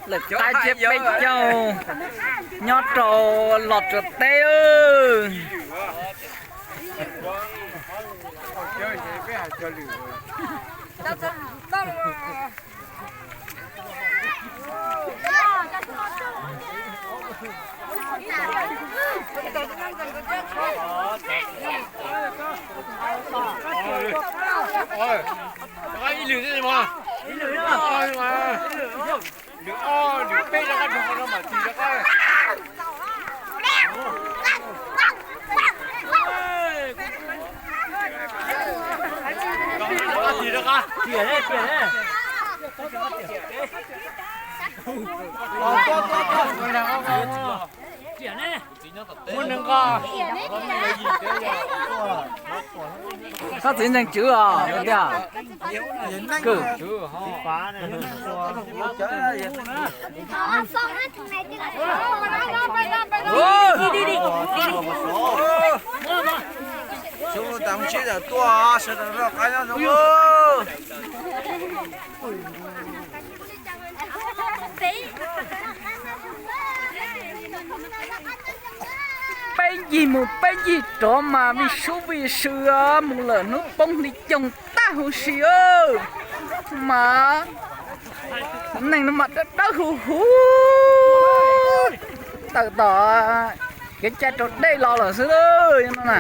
Lawm tab sis peb caug nyob rau Los Tsuas teb. Ib lwm, ib lwm, lwm ob lwm peb rov qab, rov qab, rov qab. Koj txiv ntseeg tswv os tiag. Sawv daws noj qab nyob zoo. Peb ncig mus peb ncig rov mas vij sub vij sw mus lawm hnub poob hli coog tag huv si mas neeg no mas dawb dawb huv huv tawm tom kev cai raus dej los lawm xwb no na.